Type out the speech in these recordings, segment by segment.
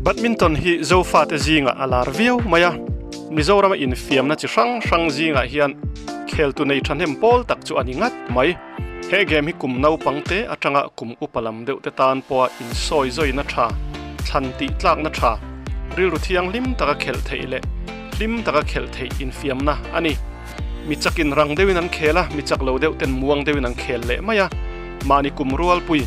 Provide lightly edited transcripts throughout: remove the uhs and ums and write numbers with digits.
Badminton hi Zofate zingah a lar viau mai a, Mizorama infiamna chi hrang hrang zingah hian kheltu nei thahnem pawl tak chu a ni ngat mai. He game hi kum naupang te atanga kum upa lam deuh te tan pawha insawi zawina tha, thlan tih tlakna tha, rilru thianghlim taka khelh theih leh hlim taka khelh theih infiamna a ni. Mi chakin rang deuhin an khel a, mi chak lo deuh ten muang deuhin an khel leh mai a, mahni kum rualpui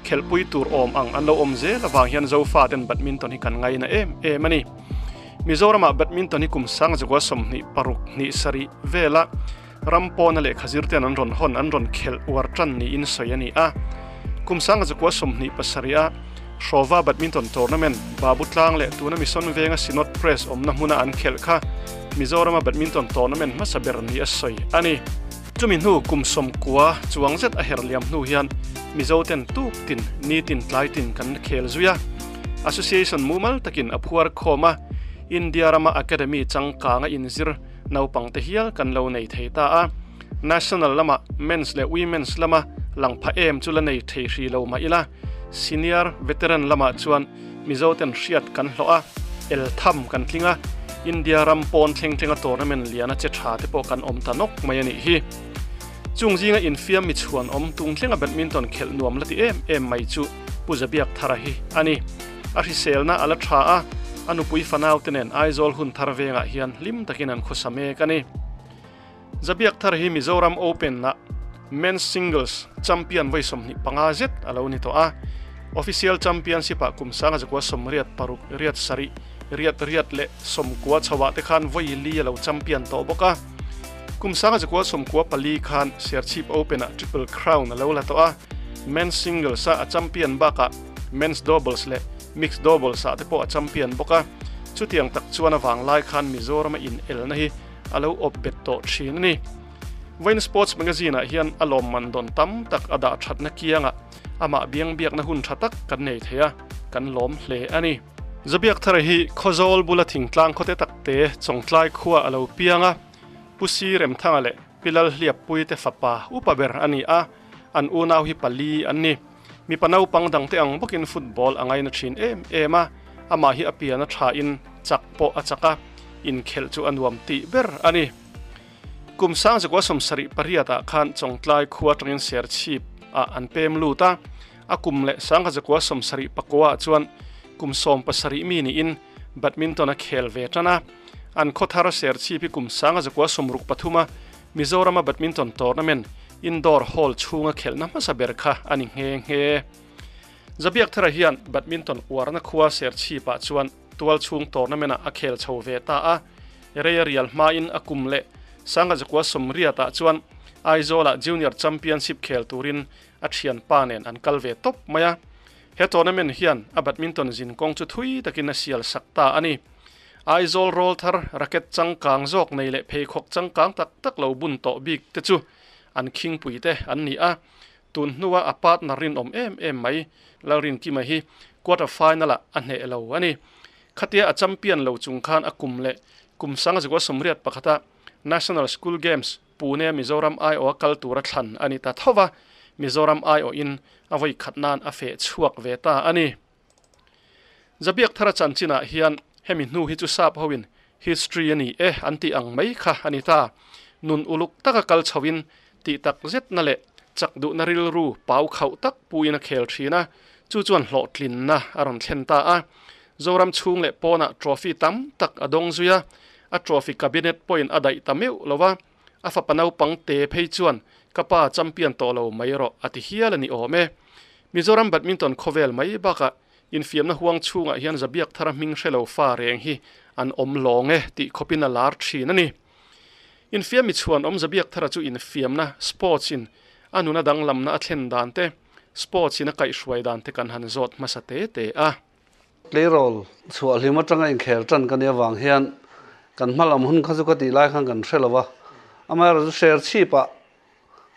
khelhpui tur awm ang an lo awm zel avang hian Zofa ten badminton hi kan ngaina em em a ni. Mizoramah badminton hi kum sangzakua 26 hnih sarih vela Ram pawna lehkha zirte'n an rawn hawn, an rawn khelh uar tan niin sawi a ni a. Kum 1927 a Hrawva Badminton Tournament, Babu Tlang leh tuna Mission Venga Synod Press awmna hmuna an khelh kha Mizorama Badminton Tournament hmasa ber ni a sawi a ni. Chumi hnu kum 90 chuang zet a her liam hnu hian Mizoten tuk tin, nitin tlai tin kan khel zui a. Association mumal takin a phuar khawm a, India rama Academy changkanga inzir Naupang te hial kan lo nei thei ta a, National lama Men's leh Women's lama lang pha em chu la nei thei hri lo mah ila, Senior Veteran lamah chuan Mizo ten hriat kan hlawh a, el tham kan tling a, India ram pawn thleng thlenga tournament liana che tha te pawh kan awm ta nawk mai a nih hi. Chung zinga infiam mi chhuan awm tung thlenga badminton khelh nuam la ti em em mai chu Pu Zabiak Thara hi a ni. A hriselna a la tha a, a nupui fanau te nen Aizawl hun thar vengah hian hlim takin an khawsa mek a ni. Zabiak Thar hi Mizoram Open ah Men's Singles Champion vawi 25 zet a lo ni tawh a, Official Championship ah kum 1986, riat sarih, riat riat leh 90 chhoah te khan vawi li a lo champion tawh bawk a. Kum 1994 khan Serchhip Open ah Triple Crown a lo la tawh a, Men's Singles ah a champion bakah Men's Doubles leh Mixed Doubles ah te pawh a champion bawk a, chutiang tak chuan a vanglai khan Mizorama inelna hi a lo awp bet tawh thin a ni. Vawiin Sports Magazine ah hian a lawmman dawn tam tak a dah thatna kiangah amah biang biakna hun tha tak kan nei thei a, kan lawm hle a ni. Zabiak thar hi Khawzawl bula thingtlang khawte takte Chawngtlai khua a lo piang a, Pu Si Remthanga leh Pi Lalhliappui te fapa upa ber a ni a, an unau hi pali an ni. Mipa naupang dangte ang bawkin football a ngaina thin em em a, amah hi a pian a thain chak pawh a chak a, inkhelh chu a nuam tih ber a ni. Kum 1978 ah khan Chawngtlai khua atangin Serchhip ah an pem lut a, a kum leh 1979 ah chuan kum 17 mi niin badminton a khel ve tan a, an khawthar Serchhip hi kum 1963 a Mizorama badminton tournament indoor hall chhunga khelhna hmasa ber kha a ni nghe nghe. Zabiak Thara hian badminton uarna khua Serchhipah chuan tualchhung tournament ah a khel chho ve ta a, rei a rial hmain a kum leh 1980 ah chuan Aizawlah Junior Championship khel turin a thianpa nen an kal ve tawp mai a. He tournament hian a badminton zinkawng chu thui takin a sial sak ta a ni. Aizawl rawl thar racket changkang zawk nei leh pheikhawk changkang tak tak lo bun tawh bik te chu an khingpui te an ni a, tun hnua a partner rinawm em em mai Lalrinkima hi quarter final ah a hneh lo a ni. Khatia a champion lo chung khan a kum leh kum 1981 a National School Games Pune Mizoram aiawha kal tura thlan a ni ta tho va, Mizoram aiawhin a vawi khat nan a feh chhuak ve ta a ni. Zabiak thara chanchinah hian hemi hnu hi chu sap hoin history a ni e an tih ang mai kha a ni ta. Nun uluk taka kal chhoin tih tak zetna leh chak duhna rilru pau khauh tak puin a khel thin a, chu chuan hlawhtlinna a rawn thlen ta a. Zoram chhung leh pawnah trophy tam tak a dawng zui a, a trophy cabinet pawhin a daih ta meuh lo va, a fapa naupang te phei chuan ka pa champion tawh lo mai rawh a ti hial a ni awm e. Mizoram badminton khawvel mai bakah infiamna huang chhungah hian Zabiak thara hming hre lo fa reng hi an awm lawng e tih khawpin a lar thin a ni. Infiam mi chhuan awm Zabiak thara chu infiamna, sports, in a nuna danglamna a thlen dan te, sports in a kaihhruai dan te kan han zawt hmasa te te a. Tleirawl chhuah hlim atanga inkhel tan ka nih avang hian kan hma lam hun kha chu ka tih lai khan kan hre lo va, amaherawhchu Serchhip-ah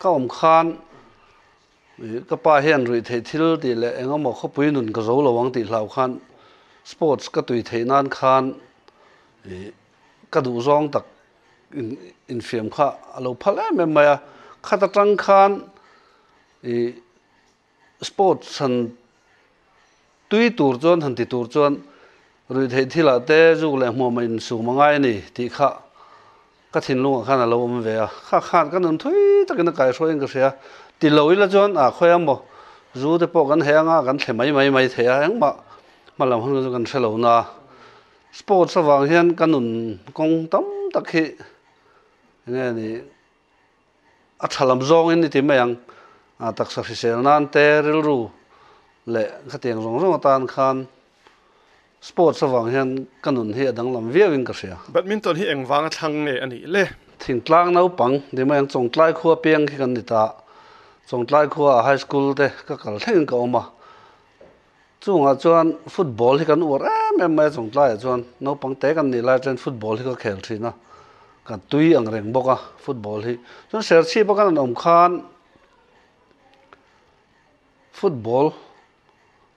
ka awm khan Ka pa hian ruih theih thil tih leh eng emaw khawpui nun ka zo lo ang tih hlau khan sports ka tui theih nan khan ka duh zawng tak infiam kha a lo phal em em mai a. Khat atang khan sports han tui tur chuan han ti tur chuan. Ruihtheih thilah te zuk leh hmuam a insum a ngai a ni tih kha ka thinlungah khan a lo awm ve a. Kha khan ka nun thui takin a kaihhruaiin ka hria. Ti lo ila chuan a khawi a maw zu te pawh kan heh anga kan thle mai mai mai thei a, engmah hma lam hun chu kan hre lo na. Sports avang hian ka nun kawng tam tak hi enge ni a tha lam zawngin i ti mai ang. Taksa hrisel nan te rilru leh khatiang zawng zawng atan khan Sports avang hian ka nun hi a danglam viau in ka hria. Badminton hi engvanga thlang nge a nih le? Thingtlang naupang ni mai ang Chawngtlai khua piang khi kan ni ta. Chawngtlai khua ah High School te ka kal thleng in ka awm a. Chungah chuan football hi kan uar em em mai a Chawngtlai ah chuan naupang te kan nih lai chuan football hi ka khel thin a. Ka tui ang reng bawk a football hi. Chuan Serchhip a kan han awm khan football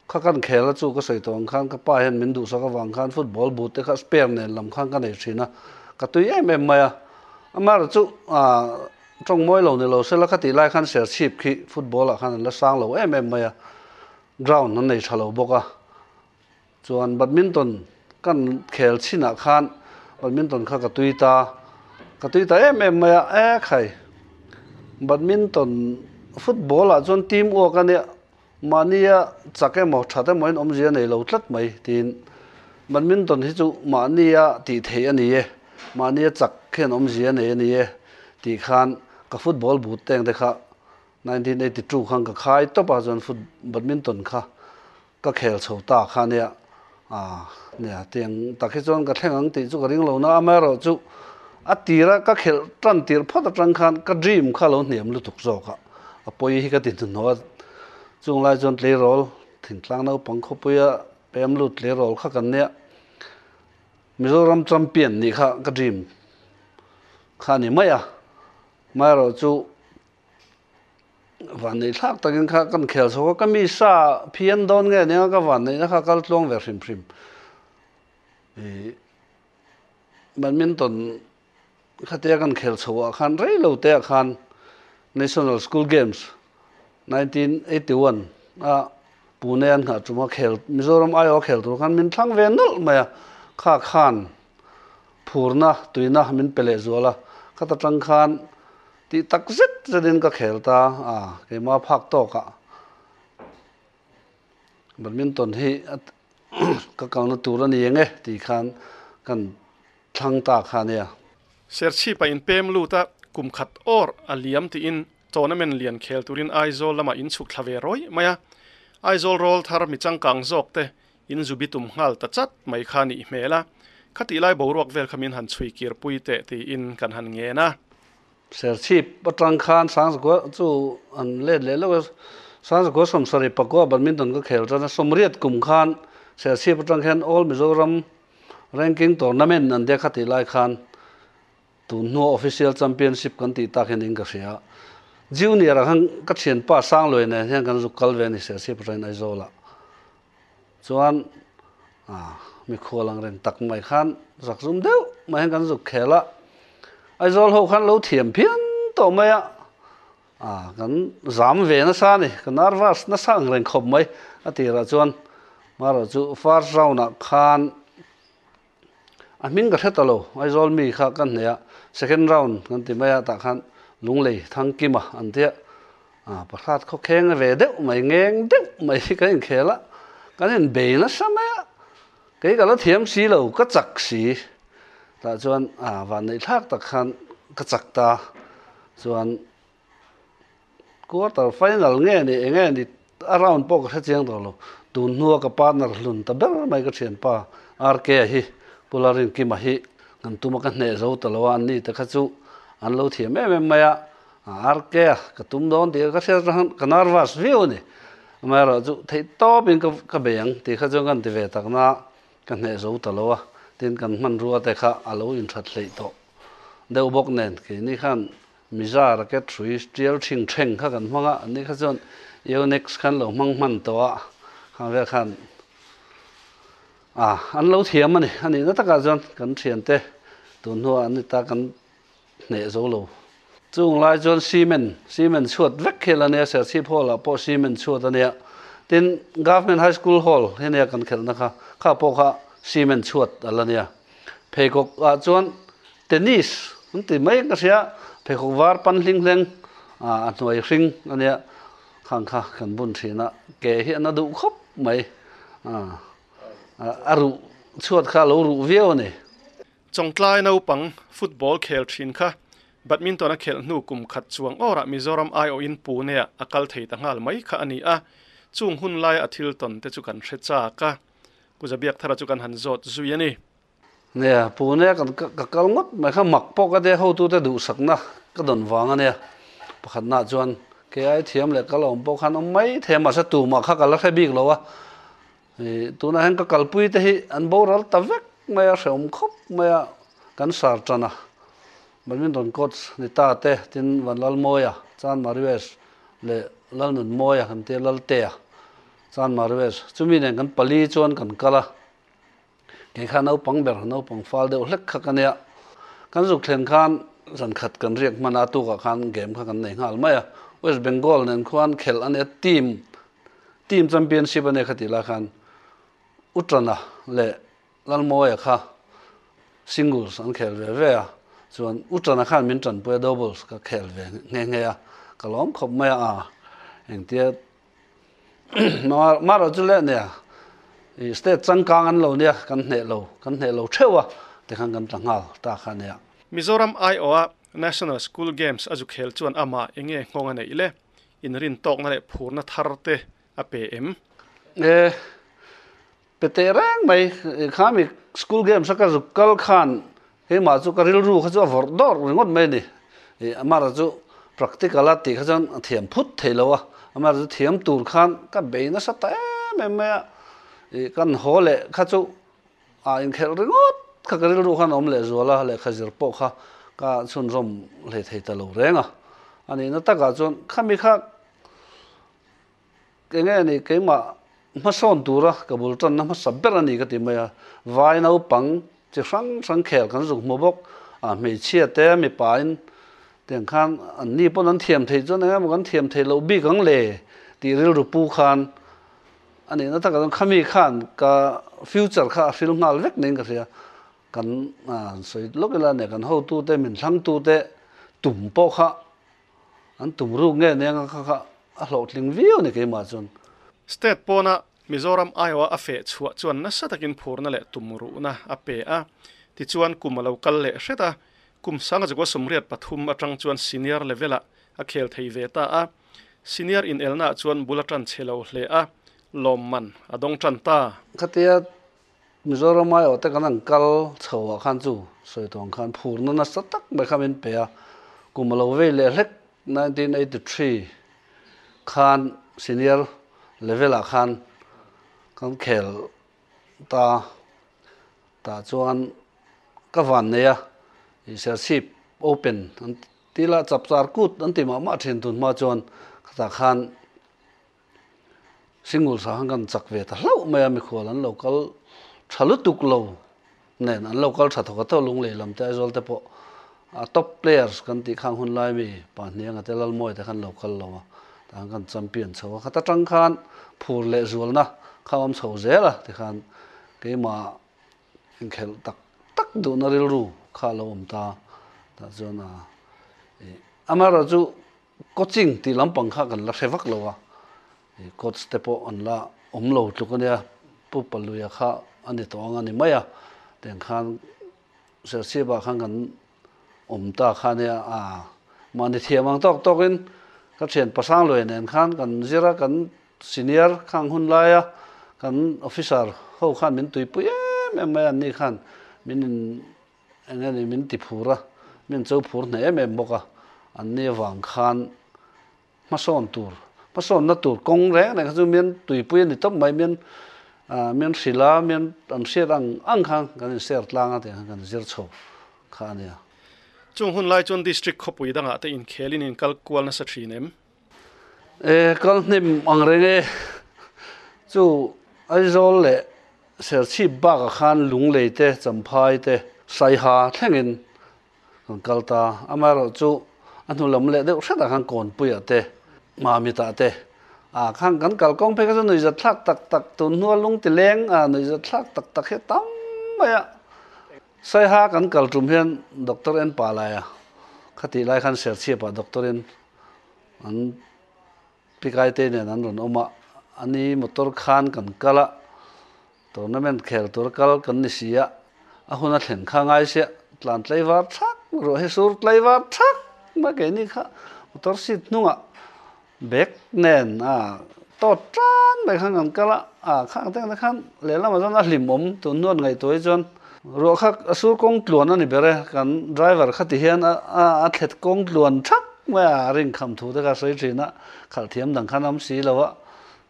Kha kan khel a chu ka sawi tawh ang khan ka pa hian min duhsak avang khan football boot te kha spare nen lam khan ka nei thin a, ka tui em em mai a. Amaherawh chu aah tawng mawi lo ni lo sela kha tih lai khan Serchhip khi football ah khan an la sang lo em em mai a, ground an nei tha lo bawk a. Chuan badminton kan khel chinah khan badminton kha ka tui ta, ka tui ta em em mai a, e khai badminton football ah chuan team work a nia. Mahnia chak emaw that emaw in awmzia nei lo tlat mai tiin badminton hi chu mahnia tih theih a ni e, mahnia chak hian awmzia nei a ni e tih khan ka football boot teng te kha 1982 khan ka khai tawp a chuan foot badminton kha ka khel chho ta kha nia ah nia tiang tak hi chuan ka thleng ang tih chu ka ring lo na amaherawh chu a tira ka khelh tan tir phawt atang khan ka dream kha lo hniam lutuk zawk a. A pawi hi ka ti hnuhnawh a, chung lai chuan tleirawl thingtlang naupang khawpuia pem lut tleirawl kha kan nia. Mizoram champion nih kha ka dream kha a ni mai a, amaherawh chu vanneih thlak takin kha kan khel chho a, ka mi sa phian dawn nge nia ka vanneihna kha kal tluang ve hrim hrim. Ih badminton Khatia kan khel chho ah khan rei lo te ah khan National School Games 1981 a Pune an nghah tum a khel Mizoram aiawh a khel tur khan min thlang ve nawlh mai a, kha khan phurna tuina min pe leh zual a, khata tang khan tih tak zet zet in ka khel ta a, keimah phak tawk ah Badminton hi ka kalna tur a ni eng e tih khan kan thlang ta kha nia. Serchhip a inpem lut a, kum khat awr a liam tiin tournament lian khel turin Aizawl lamah in chhuk thla ve rawih mai a. Aizawl rawl thar mi changkang zawk te in zu bitum nghal ta chat mai kha nih hmel a, khatih lai boruak vel kha min han chhui kir pui teh tiin kan han ngen a. Serchhip atang khan Sangzakua chu an let leh leuh a, Sangzakua sawmsarih pakua badminton ka khel tan a, sawmriat kum khan Serchhip atang hian All Mizoram Ranking tournament an dek a tih lai khan tun hnua official championship kan tih tak hian in ka hria. Junior ah khan ka thianpa Sangluai nen hian kan zuk kal ve a ni Serchhip atangin Aizawl ah. Chuan mikhual ang reng tak mai khan zakzum deuh mai hian kan zuk khel a. Aizawl ho khan lo thiam phian tawh mai a, kan zam ve nasa a ni, ka nervous nasa ang reng khawp mai a tirah chuan. Marawh chu first round ah khan a hming ka hre ta lo, Aizawl mi kha ka hneh a, second round kan ti mai a tah khan Lunglei Thangkima an tia, Prasad khawkheng ve deuh mai, ngeng deuh mai hi kan inkhel a, kan inbei nasa mai a, kei ka la thiam si lo, ka chak si, tah chuan vanneih thlak tak khan ka chak ta, chuan Quarter final nge ni enge ni a round pawh ka hre chiang tawh lo. Tun hnua ka partner hlun ta ber mai ka thianpa RK hi Pu Lalrinkima hi kan tuma ka hneh zo ta lo a, an ni te kha chu an lo thiam em em mai a, RK ka tum dawn tih ka hriat atang khan ka nervous viau a ni. Amaherawhchu theih tawpin ka bei ang tih kha chuan ka inti ve tak na ka hneh zo ta lo a, tin kan hmanrua te kha a lo inthat hleih tawh deuh bawk nen keini khan Miza racket hrui tial thing thleng kha kan hmang a, an ni kha chuan Yonex khan lo hmang hman tawh a, khang vel khan ah an lo thiam a ni, a nihna takah chuan kan thiante tun hnuah an ni ta kan hneh zo lo. Chung lai chuan cement, cement chhuat vek khel a nia, Serchhip Hall ah pawh cement chhuat a nia, tin Government High School Hall hi nia kan khelhna kha, kha pawh kha. Cement chhuat a la nia. Pheikhawk ah chuan tennis an ti mai ka hria, pheikhawk var pan hling hleng a hnuai hring a nia, khang kha kan bun thin a, ke hi a na duh khawp mai, a ruh chhuat kha a lo ruh viau a ni. Chawngtlai naupang football khel thin kha badminton a khelh hnu kum khat chuang awrah Mizoram aiawhin Pune-ah a kal thei ta nghal mai kha a ni a, chung hun laia a thil tawn te chu kan hre chak a, Pu Zabiakthara chu kan han zawt zui a ni. Nia, Pune kan ka kal ngawt mai kha mak pawh ka tia hotute duhsakna ka dawn vang a nia. Pakhatnaah chuan kei ai thiam leh kal awm pawh khan awm mai thei a, mahse tumah kha ka la hre bik lo a. Tunah hian ka kalpui te hi an boral ta vek mai a, hrehawm khawp mai a, kan sar tan a. Badminton coach ni ta te tin Vanlalmawia, Chan Marius leh Lalnunmawia kan tia Laltea, Chan Marius chumi nen kan pali chuan kan kal a. Kei kha naupang ber, naupang fal deuh hlek kha ka nia. Kan zuk thlen khan zan khat kan riak hman a, tukah khan game kha kan nei nghal mai a. West Bengal nen khuan khelh a nia, team Team championship a nia kha tih lai khan Utrana leh Lalmawia kha singles an khel ve ve a, chuan Utrana khan min tanpui a doubles ka khel ve nghe nghe a, ka lawm khawp mai a, a engtia marawh chu leh nia i state changkang an lo nia kan hneh lo kan hneh lo theuh a tikhan kan tla nghal ta kha nia. Mizoram aiawha National School Games a zu khel chuan amah enge nghawng a neih le? Inrin tawkna leh phurna thar te a pe em? E, pe teh reng mai. Khami school games a ka zuk kal khan keimah chu ka rilru kha chu a vawrh dawrh ringawt mai a ni. E, amara chu practical a tih kha chuan a thiam phut thei lo a, amara chu thiam tur khan ka bei nasa ta em em mai a. E, kan haw leh kha chu a inkhelh ringawt kha ka rilru khan awm leh zual a, lehkha zir pawh kha ka chhunzawm hlei thei ta lo reng a. A nihna takah chuan khami kha eng nge ni keimah hmasawn tura ka bul tanna hmasa ber a ni ka ti mai a. Vai naupang chi hrang hrang khel kan zuk hmu bawk a, hmeichhia te mipain tiang khan an ni pawn an thiam theih chuan eng emaw kan thiam theih loh bik ang le tih rilru pu khan A nihna takah chuan khami khan ka future kha a hril nghal vek niin ka hria. Kan sawi lawk ila nia kan hotute min thlangtute tum pawh kha an tum ruk nge nia kha kha a hlawhtling viau a ni keimah chuan. State pawna Mizoram aiawha a feh chhuah chuan nasa takin phurna leh tum ruhna a pe a. Tichuan kum a lo kal leh hret a, kum sanga zakua 83 atang chuan senior level-ah a khel thei ve ta a. Senior inelnaah chuan bul a tan chhe lo hle a, lawmman a dawng tan ta. Khatia Mizoram aiawh te kan han kal chho ah khan chu sawi tawng khan phurna nasa tak mai kha min pe a, kum a lo vei leh hlek 1983 khan senior level ah khan kan khel ta tah chuan ka van nei a, Serchhip Open an Tila chapchar kut an ti mah mah thin tun hma chuan khatah khan Singul sa khan kan chak ve ta hlauh mai a, mikhual an lo kal tha lutuk lo nen an lo kal tha thawk a tho lunglei lam te Aizawl te pawh a top players kan tih khang hun lai mi Pahnianga te Lalmawi te khan lo kal lo a, tah khan kan champion chho a, khata tang khan phur leh zualna kha awm chho zel a tikhan keimah Inkhelh tak tak duhna rilru kha a lo awm ta. Tah chuan a ih amaherawh chu coaching tih lampang kha kan la hre vak lo a, ih coach te pawh an la awm lo tluk a nia, Pu Paluia kha a ni tawh ang a ni mai a, tiang khan Serchhip ah khan kan awm ta kha a nia, a mahni thiam ang tawk tawkin ka thian Pasangluai nen khan kan zir a, kan Senior khang hun laia kan officer ho khan min tuipui em em mai a, anni khan min in eng nge ni min ti phur a, min cho phur hneh em em bawk a, anni avang khan hmasawn tur, hmasawnna tur kawng reng reng kha chu mian tuipui a ni tawp mai, mian mian hrilh a, mian an hriat ang ang khan kan in share tlang a tiang khan kan zir chho kha a nia. Chung hun lai chuan district khawpui dangah te inkhelin in kal kual nasa thin em? E kal hnim ang reng e. Chu Aizawl leh Serchhip bakah khan Lunglei te, Champhai te, Saiha thlengin kan kal ta. Amaherawhchu a hnu lam leh deuh hretah khan Kawnpuiah te, Mamitah te A khang kan kal kawng phei kha chu nuihzat thlak tak tak tun hnua lung ti leng a nuihzat thlak tak tak hi a tam mai a. Saiha kan kal tum hian Doctor en pa lai a, khatih lai khan Serchhip ah Doctor in an pikai te nen an rawn awm a, ani motor khan kan kal a, tournament khel tur kal kan ni si a, a hun a thlen kha ngai sia, tlan tlaivar thak ruah hi sur tlaivar thak mai keini kha motor seat hnungah Bag nen a tawt tan mai khan kan kal a, a khang te ang khan lehlamah chuan a hlimawm tun hnuan ngaihtuah hi chuan ruah kha a sur kawng tluan a ni ber e, kan driver kha ti hian a thlet kawng tluan thak mai a, a ring kham thu te kha a sawi thin a, khalh thiam dang khan a awm si lo a,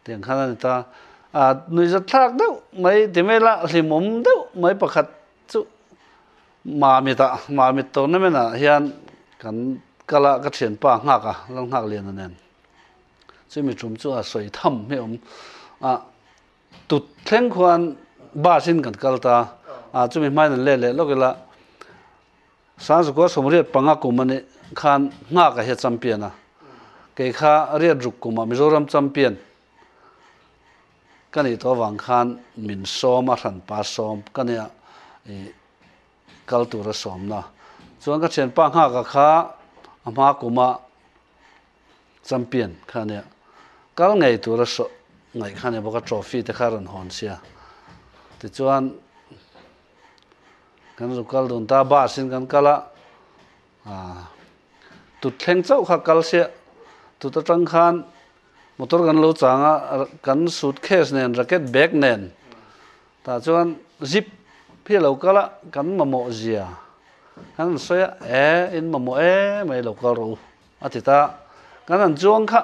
tiang khan a ni ta. A nuihzat thlak deuh mai ti mai la hlimawm deuh mai pakhat chu Mamit ah, Mamit tournament ah hian kan kal a, ka thianpa nghak a, lal nghak lian a nen. Chumi tum chu a sawi tham hi awm a, tut thleng khuan bus in kan kal ta a, chumi hmain an let leh lawk ila, Sangzukua 85 kum a nih khan nghak a hi a champion a, kei kha riat ruk kum ah Mizoram champion Ka nih tawh avang khan min sawm a, hranpa sawm ka nia i kal tura sawmna. Chuan ka thianpa nghaka kha a hma kuma champion kha nia kal ngei tura saw ngaih kha nia bawk a, trophy te kha a rawn hawn sia. Tichuan kan zu kal dun ta, bus in kan kal a, tut thleng chauh kha kal sia, tut atang khan Motor kan lo chang a, kan suitcase nen racket bag nen tah chuan zip hi a lo kal a, kan mamawh zia kan han sawi a, e in mamawh e mai lo kal rawh u a ti ta. Kan han chuang kha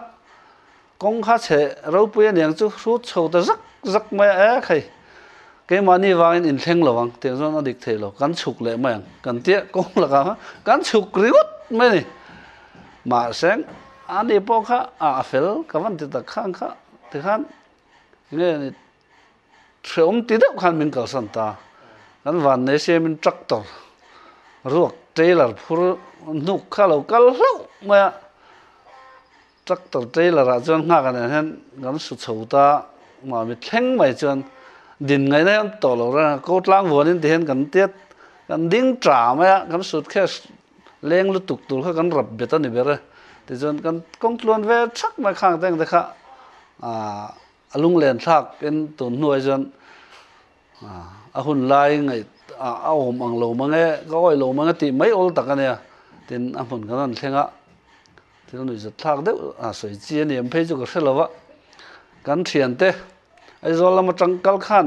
kawng kha chhe ropui aniang chu hrut chho ta zak zak mai a, e khai keimahni vangin inthleng lo ang tiang chuan a dik thei lo, kan chhuk leh mai ang kan tia kawng lakah khan kan chhuk ringawt mai a ni. Mahse, ani pawh kha a fel ka van ti tak khang kha tikhan nge ni hreawm ti deuh khan min kalsan ta. Kan van nei siamin tractor ruak trailer phur hnuk kha lo kal hlauh mai a. Tractor trailer ah chuan nghak a nen hian kan su chho ta mah mi thleng mai chuan din ngaihna hi an tawh lo reng a, ko tlang vuanin ti hian kan tiat kan ding ta mai a, kan suitcase Leng lutuk tur kha kan rap bet a ni ber e. Tichuan kan kawng tluan ve thak mai khang te ang te kha a lunglen thlak in tun hnuai chuan a hun lai ngaih a awm ang lo mang e, ka awih lo mang e tih mai awl tak a nia. Tin a hmun kan rawn thleng a, thil nuihzat thlak deuh a sawi chi a ni em phei chu ka hre lo va. Kan thiante Aizawl lama tangkal khan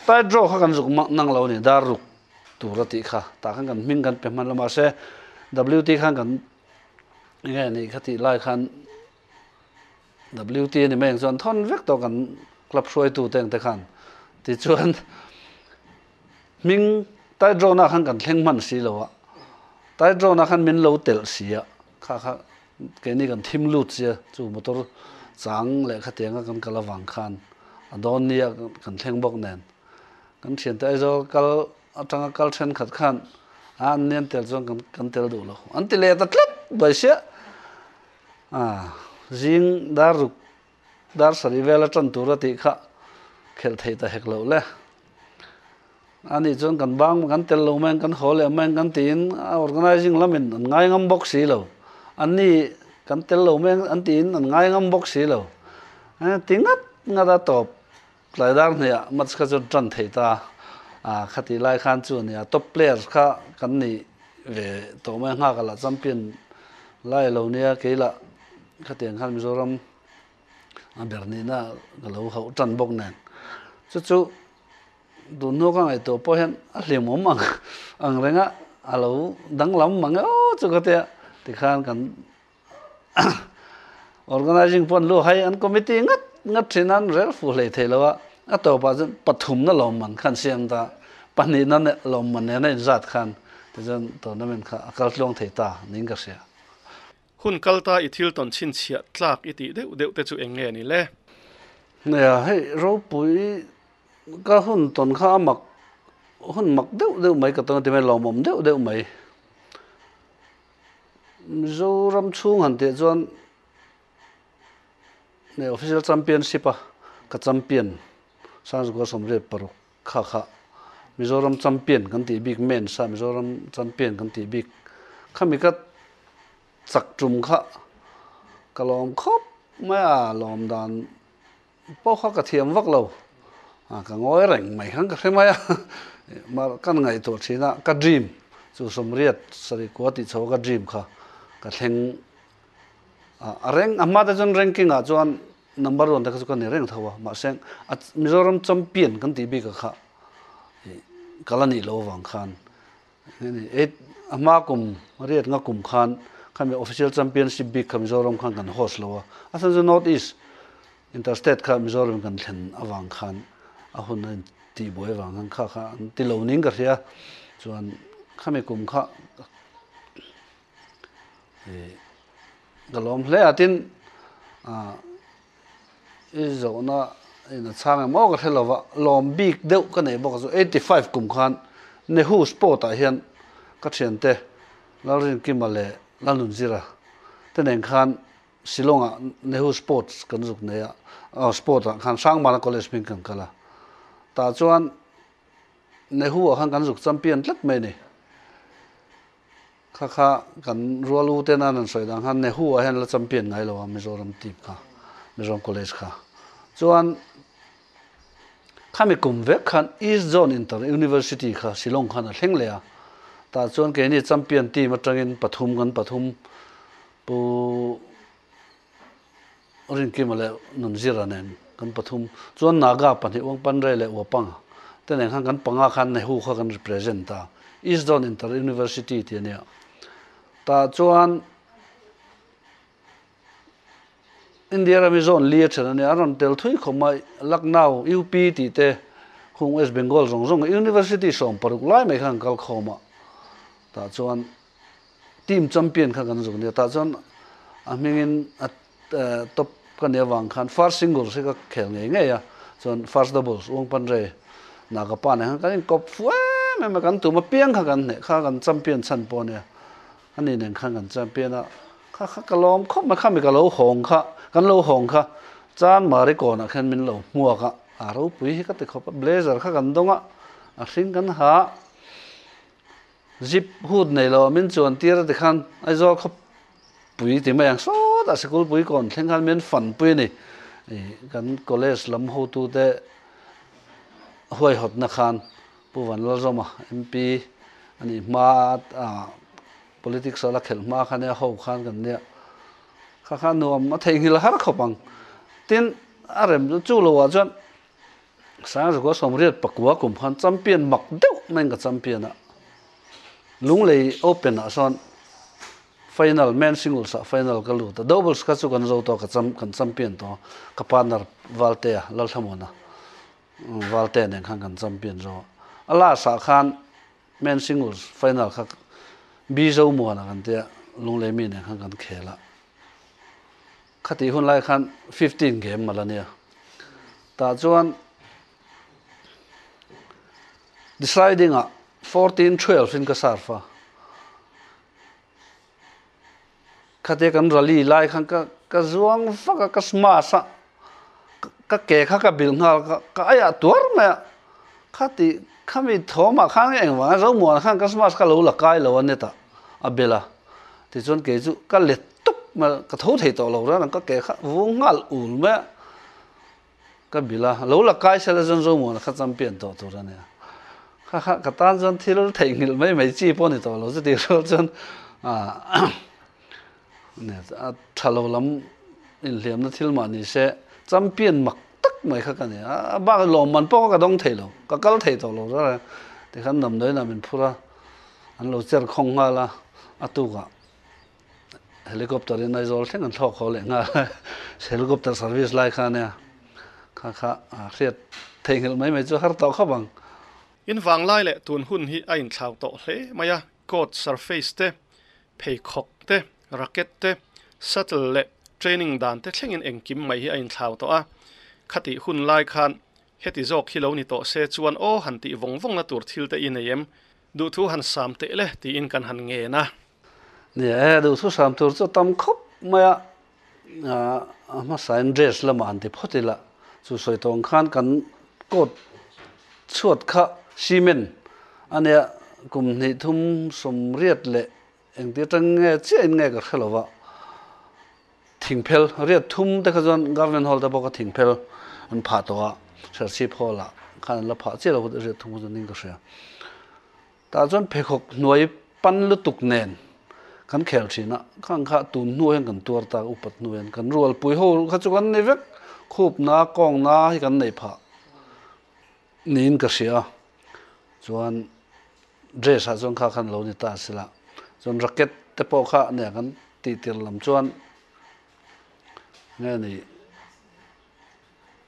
tight rope kha kan zuk nang lo a ni, dar ruk. Tur a tih kha tah khan kan hming kan pe hman lo mahse WT khan kan enge nih kha tih lai khan WT a ni mai ang chuan thawn vek tawh kan club hruaitu te ang te khan tichuan hming tight round ah khan kan thleng hman si lo a tight round ah khan min lo telh si a kha kha keini kan thim lut sia chu motor chang leh khatianga kan kal avang khan a dawn nia kan thleng bawk nen. Kan thiante Aizawl kal atanga kal thenkhat khan a an nen tel chuan kan kan tel duh lo. An ti leh ta tlat mai sia. A zing dar ruk dar sarih vel a tan tur a tih kha khelh theih ta hek loh le. Ani chuan kan bang kan tel lo mai ang kan haw leh mai ang kan tiin a organizing lamin an ngai ngam bawk si lo. Anni kan tel lo mai ang an tiin an ngai ngam bawk si lo. Ti ngat ngat a tawp. Tlai dar hniah match kha chuan tan thei ta a, khatih lai khan chu ania top players kha kan nih ve tawh mai a, nghak lah champion lai lo nia kei lah khatiang khan Mizoram a ber nihna ka lo hauh tan bawk nen chu chu tun hnu ka ngaihtuah pawh hian a hlimawm ang ang reng a, a lo danglam mang e aw chu ka tia tikhan kan Organizing pawh an lu hai an committee ngat ngat thin a, an rel fuh hlei thei lo a, a tawpah chuan pathumna lawmman kha an siam ta, pahnihna lawmman nena inzat khan tichuan tournament kha a kal tluang thei ta niin ka hria. Hun kal ta i thil tawn chhinchhiah tlak i tih deuh deuh te chu eng nge ni le? Nia, hei ropui ka hun tawn kha a mak hun mak deuh deuh mai ka tawn a ti mai, lawmawm deuh deuh mai. Mizoram chhung han tih chuan Ne official championship a ka champion Sangzukua 86 kha kha Mizoram champion kan tih bik men's a Mizoram champion kan tih bik khami ka chak tum kha ka lawm khawp mai a lawm dan pawh kha ka thiam vak lo a ka ngawi reng mai khan ka hre mai a mar kan ngaihtuah thin a ka dream chu 84 tih chho ka dream kha ka thleng a reng a hma te chuan ranking ah chuan number one te kha chu ka ni reng tho a mahse a Mizoram champion kan tih bik ah kha ka la nih loh avang khan heni eight a hma kum riat nga kum khan khami official championship bik kha Mizoram khan kan host lo a a chhan chu North East Interstate kha Mizoram kan thlen avang khan a hun a intih buai avang khan kha kha an ti lo ning ka hria chuan khami kum kha Ka lawm hle a tin i zawhna in a chhang em aw ka hre lova lawm bik deuh ka nei bawk a chu 85 kum khan Nehu sport ah hian ka thiante Lalrinkima leh Lalnunzira te nen khan Shillong ah Nehu sports kan zuk nei a sport ah khan Hrangmana college hming kan kal a tah chuan Nehu ah khan kan zuk champion tlat mai a ni. Kha kha kan rual u ten an an sawi dan khan Nehu ah hian la champion ngai lo a Mizoram team kha, Mizoram College kha. Chuan khami kum vek khan East Zone Inter University kha Shillong khan a thleng leh a. Tah chuan keini champion team atangin pathum kan pathum Pu Rinkima leh Nunzira nen kan pathum chuan Naga pahnih Uangpanre leh Uapanga te nen khan kan panga khan Nehu kha kan represent a, East Zone Inter University tih a nia. Tah chuan India rami zone li a then a nia, an rawn tel thui khawp mai, Lucknow, UP tih te khung West Bengal zawng zawng University 16 lai mai khan an kal khawm a, tah chuan Team champion kha kan zuk nia tah chuan a hmingin a top ka nih avang khan first singles hi ka khel ngei ngei a chuan first doubles Uangpanrei Nagapa nen khan kan inkawp fu em em a kan tum apiang kha kan hneh kha kan champion chhan pawh ania ani nen khan kan champion a kha kha ka lawm khawp mai khami ka lo hawng kha kan lo hawng kha chan mari kawnah khan min lo hmuak a a ropui hi ka ti khawp a blazer kha kan dawng a a hring kan ha. Zip hut nei lo min chuan tir a ti khan Aizawl khaw pui ti mai ang sawtah sikul pui kawn thleng khan min fan pui a ni. Kan college lam hotute huaihawtna khan Pu Vanlalzawma MP a nih hma a politics a la khelh hma khan nia ho khan kan nia kha kha nuam a theihnghilh har khawp ang. Tin a rem chu lo ah chuan Sangzukua 89 kum khan champion mak deuh maiin ka champion a, Lunglei Open ah sawn final men singles ah final ka lut a, doubles kha chu kan zo tawh ka cham kan champion tawh a, ka partner Valtea Lalthlamuana Valtea nen khan kan champion zo a, a last ah khan men singles final kha B Zomuana kan tia Lunglei mi nen khan kan khel a. Khatih hun lai khan 15 game mal a nia. Tah chuan deciding ah 14 12 in ka serve a. Khatia kan rally lai khan ka ka zuang vak a, ka smash a, ka ke kha ka bilh nghal ka ka aiah tuar mai a. Khati khami thawmah khan engvang a Zomuana khan ka smash kha lo la kai lo a net ah a bel a. Tichuan kei chu ka let tup mai a, ka tho thei tawh lo reng ka ke kha vung nghal ul mai a, ka bilh a, lo la kai sela chuan Zomuana kha champion tawh tur a nia. Kha kha ka tan chuan thil theihnghilh mai mai chi pawh a ni tawh lo chuti rual chuan aah a tha lo lam inhliamna thil mah ni se champion mak tak mai kha ka ni a, a bak lawmman pawh kha ka dawng thei lo, ka kal thei tawh lo reng reng tikhan damdawiin ah min phur a. An lo cher khawng nghal a, a tukah helicopter in Aizawl thleng an thlawk haw leh nghal a, helicopter service lai kha ania, kha kha a hriat theihnghilh mai mai chu har tawh khawp ang. In vanglai leh tun hun hi a inthlau tawh hle mai a, court surface te, pheikhawk te, racket te, shuttle leh training dan te thlengin engkim mai hi a inthlau tawh a, khatih hun lai khan Heti zawk hi lo ni tawh se chuan aw han tih vawng vawngna tur thil te i nei em? Duhthu han sam teh le tiin kan han ngen a. Ni e, duhthu sam tur chu tam khawp mai a. A hmasain dress lamah han ti phawt ila, chu sawi tawng khan kan coat chhuat kha cement a nia, kum hnih thum sawmriat leh engti atang nge chiahin nge ka hre lo va, thingphel riat thum te kha chuan government hall te pawh kha thingphel an phah tawh a, Serchhip hall ah khan an la phah chiah lo riat thum kha chuan ning ka hria. Tah chuan pheikhawk hnuai pan lutuk nen kan khel thin a, khang kha tun hnu hian kan tuar ta, upat hnu hian kan rualpui ho kha chu kan ni vek, khupna, kawngna hi kan nei phah niin ka hria. Chuan dress ah chuan kha khan lo ni ta sila, chuan racket te pawh kha nia kan tih tir lam chuan nge ni.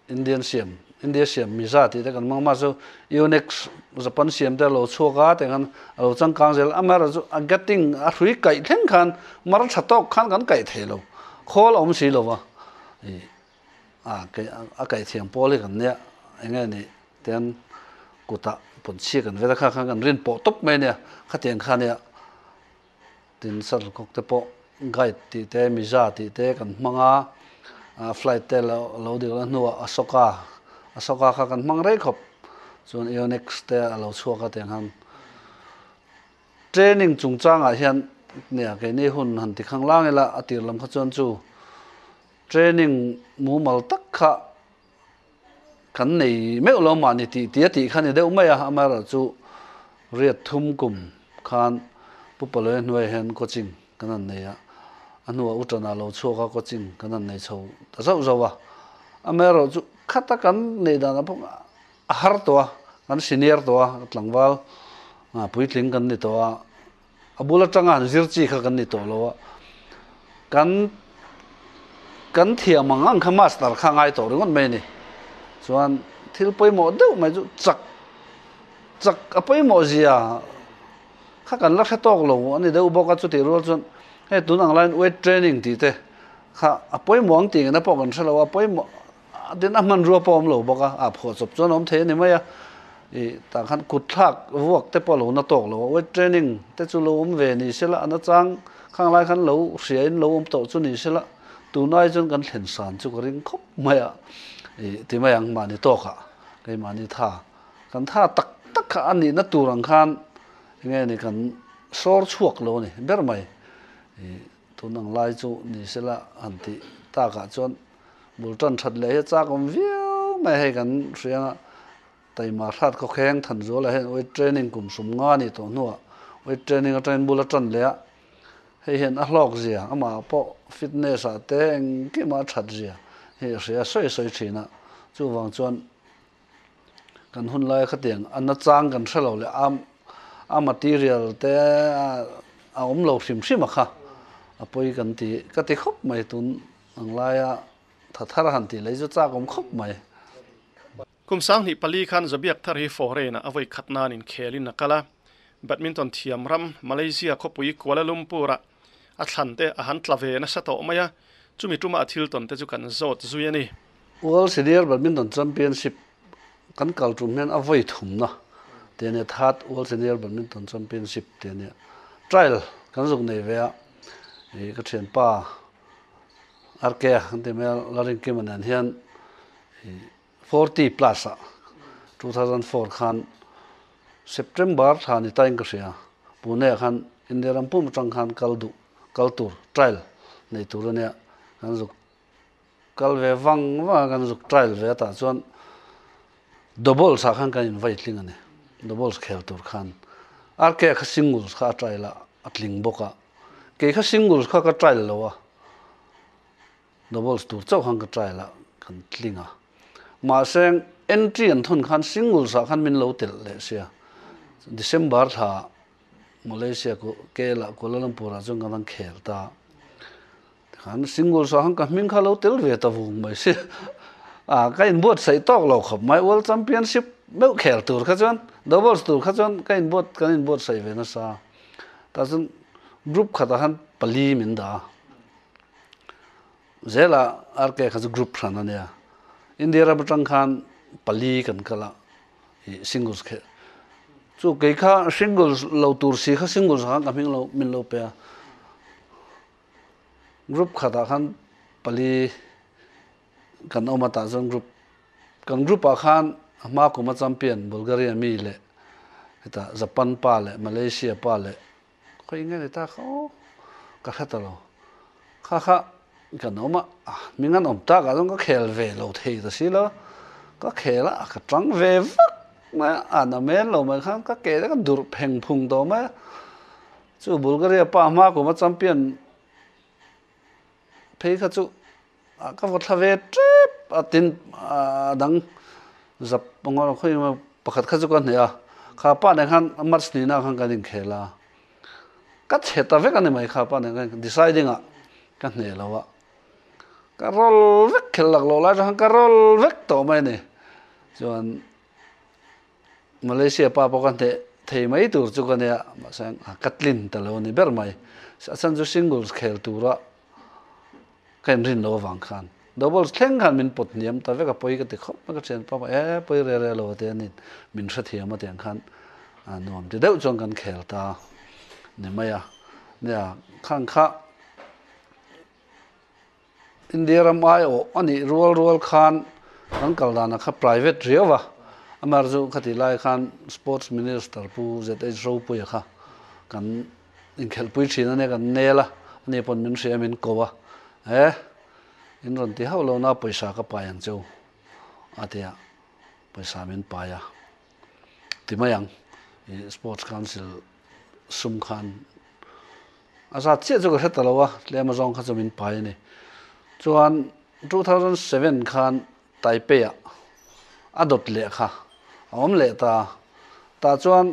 Indian siam, India siam miza tih te kan hmang mahse Yonex Japan siam te a lo chhuak a tih khan a lo changkang zel amaherawhchu a getting a hrui kaih thleng khan mar tha tawk khan kan kaih thei lo khawl a awm si lo va ih a a kaih thiam pawl hi kan nia eng nge nih tian kutah pawn chhia kan vet a kha khan kan rin pawh tawp mai a nia khatiang kha nia. Tin shuttlecock te pawh guide tih te miza tih te kan hmang a, flight te lo dil a hnuah Ashoka, Ashoka kha kan hmang rei khawp chuan Yonex te a lo chhuak a tiang khan training chungchangah hian nia keini hun han ti khang lang ila a tir lam kha chuan chu training mumal tak kha kan nei meuh lo mahni tih tih a tih kha ni deuh mai a, amaherawhchu riat thum kum khan Pu Paloia hnuaiah hian coaching kan han nei a, a hnuah U Tana lo chhuak a coaching kan han nei chho ta zauh zauh a, amaherawhchu khata kan neih danah pawh a har tawh a, kan senior tawh a, tlangval puitling kan ni tawh a. A bul atanga han zir chi kha kan ni tawh lo a, kan kan thiam ang ang kha master kha ngai tawh ringawt mai a ni. Chuan thil pawimawh deuh mai chu chak chak a pawimawh zia kha kan la hre tawk lo a ni deuh bawk a, chutih rual chuan hei tun ang laiin weight training tih te kha a pawimawh ang tih ngei na pawh kan hre lo a, pawimawh Tin a hmanrua pawh a awm lo bawk a, a phuah chawp chuan a awm thei a ni mai a, ih tah khan kut thlak vuak te pawh a lo na tawk lo a, weight training te chu lo awm ve ni sela, a nachang khang lai khan lo hria in lo awm tawh chu ni sela, tunai chuan kan thlen san chu ka ring khawp mai a, ih ti mai ang mahni tawk ah keimahni tha kan tha tak tak kha a nihna tur ang khan enge ni kan sawr chhuak lo a ni ber mai, ih tun ang lai chu ni sela han tih takah chuan. Bul tan that leh hi a chak awm viau mai hei kan hria a, taima hrat khawkheng than zualah hian weight training kum sum nga a nih tawh hnuah weight training atangin bul a tan leh a, hei hian a hlawk zia amah pawh fitness ah te engkim a that zia hi a hria sawi sawi thin a, chuvang chuan kan hun laia khatiang a nachang kan hre lo leh a a material te a awm lo hrim hrim a kha a pawi kan ti ka ti khawp mai tun. Ang laia tha thar han tih lei chu chak awm khawp mai. Kum 2004 khan Zabiak thar hi foreign ah a vawi khat nan inkhel in a kal a. Badminton thiam ram Malaysia khawpui Kuala Lumpur ah a thlan te a han tla ve nasa tawh mai a, chumi tuma a thil tawn te chu kan zawt zui a ni. World Senior Badminton Championship kan kal tum hian a vawi thumna te ania, Third World Senior Badminton Championship te ania. Trial kan zuk nei ve a, ih ka thianpa RK an ti mai a, Lalrinkima nen hian 40 plus ah 2004 khan September thla ni tain ka hria, Pune ah khan India ram pum atang khan kal duh kal tur trial nei tur ania, kan zuk kal ve vang vang a, kan zuk trial ve atah chuan doubles ah khan kan invai tling a ni, doubles khel tur khan RK kha singles kha a trial a, a tling bawk a. Kei kha singles kha ka trial lo a, doubles tur chauh khan ka trial a, kan tling a. Mahse entry an thawn khan singles ah khan min lo telh leh sia. December thla Malaysia KL ah Kuala Lumpur ah chuan kan han khel ta. Tikhan singles ah khan ka hming kha lo tel ve ta vung mai si. A ka inbuatsaih tawk lo khawp mai World Championship meuh khel tur kha chuan doubles tur kha chuan ka inbuat kan inbuatsaih ve nasa. Tah chuan group khatah khan pali min dah a, zela RK kha chu group hran a nia. India ram atang khan pali kan kal a, ih singles khe chu kei kha singles lo tur si kha singles ah khan ka hming lo min lo pe a. Group khatah khan. pali kan awm a tah chuan group kan group ah khan a hma kuma champion Bulgaria mi leh hetah Japan pa leh Malaysia pa leh khawi nge ni ta kha aw ka hre ta lo kha kha kan awm a hming an awm tak ah chuan ka khel ve lo thei ta si lo ka khel a ka tang ve vak mai a a na men lo mai khan ka ke te ka durh pheng phung tawh mai a chu Bulgaria pa hma kuma champion phei kha chu ka vaw thla ve tep a tin a dang zap panga khawi emaw pakhat kha chu ka hneh a kha pa nen khan march ni na khan kan inkhel a ka chhe ta vek a ni mai kha pa nen khan deciding ah ka hneh lo a ka roll vek khel lak loh lai khan ka roll vek tawh mai a ni chuan Malaysia pa pawh ka hneh thei mai tur chu ka nia mahse ka tlin ta lo a ni ber mai a chhan chu singles khel tura ka inrin loh avang khan doubles thleng khan min pawt hniam ta vek a pawi ka ti khawp mai ka thian pa pawh e pawi re re lo a ti a ni min hrethiam a tiang khan nuam ti deuh chuan kan khel ta ni mai a nia khang kha India ram aiawh a nih rual rual khan kan kal danah kha private riau a, amaherawhchu khatih lai khan Sports Minister Pu ZH Ropuia kha kan inkhelhpui thin a nia kan nel a, ani pawn min hria min ko a, he in rawn ti hauh lo na pawisa ka pai ang cheu a ti a, pawisa min pai a ti mai ang i Sports Council sum khan A zat chiah chu ka hre ta lo a, tlem azawng kha chu min pai a ni. Chuan 2007 khan Taipei ah a dawt leh kha a awm leh ta. Tah chuan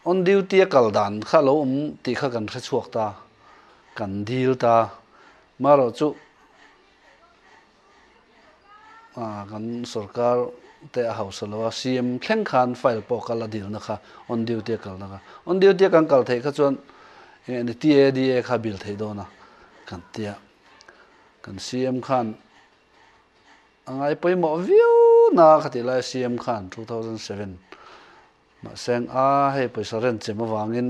on duty a kal dan kha lo awm tih kha kan hre chhuak ta, kan dil ta. Marawh chu Kan sorkar te a hausa lo a, CM thleng khan file pawh kal a dilna kha on duty a kalna kha. On duty a kan kal theih kha chuan enge ni TADA kha bil theih dawn a kan tia. Kan CM khan a ngai pawimawh viau na kha tih lai CM khan 2007 mahse a hei pawisa rent chem avangin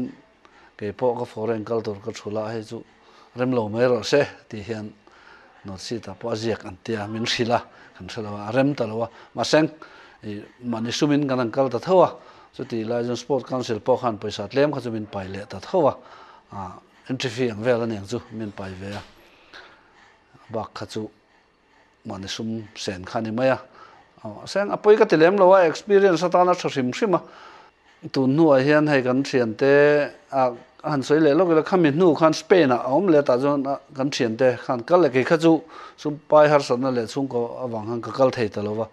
kei pawh ka foreign kal tur ka thul a hei chu rem lo mai rawh se tih hian note sheet ah pawh a ziak an tia min hrilh a kan hre lo a a rem ta lo a mahse ih mahni sumin kan han kal ta tho a chuti lai chuan sport council pawh khan pawisa tlem kha chu min pai leh ta tho a ah entry fee ang vel aniang chu min pai ve a bak kha chu Mahni sum sen kha a ni mai a, mahse a pawi ka ti lem lo a, experience atana tha hrim hrim a. Tun hnuah hian hei kan thiante a han sawi leh lawk ila, khami hnu khan Spain ah a awm leh tah chuan kan thiante khan kal leh kei kha chu sum pai harsatna leh chhungkaw avang khan ka kal thei ta lo va,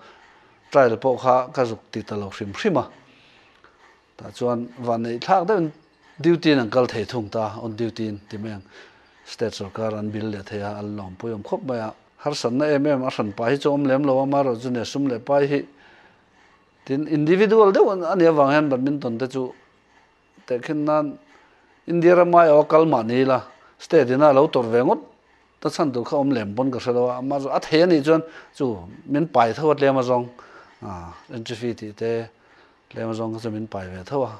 trial pawh kha ka zuk ti ta lo hrim hrim a. Tah chuan vanneih thlak deuhin duty in an kal thei thung ta, on duty in ti mai ang. State sorkar an bill leh thei a, an lawmpui awm khawp mai a. Harsatna em em a hran pai hi chu awm lem lo a, amaherawhchu chu nia sum leh pai hi tin individual deuh a nih avang hian badminton te chu tehkhin nan India ram aiawh a kal mah ni ila state ina a lo tawrh ve ngawt ta chhan tur kha awm lem pawn ka hre lo a, amaherawhchu a thei a nih chuan chu min pai tho a tlem azawng entry fee tih te Tlem zawng kha chu min pai ve tho a.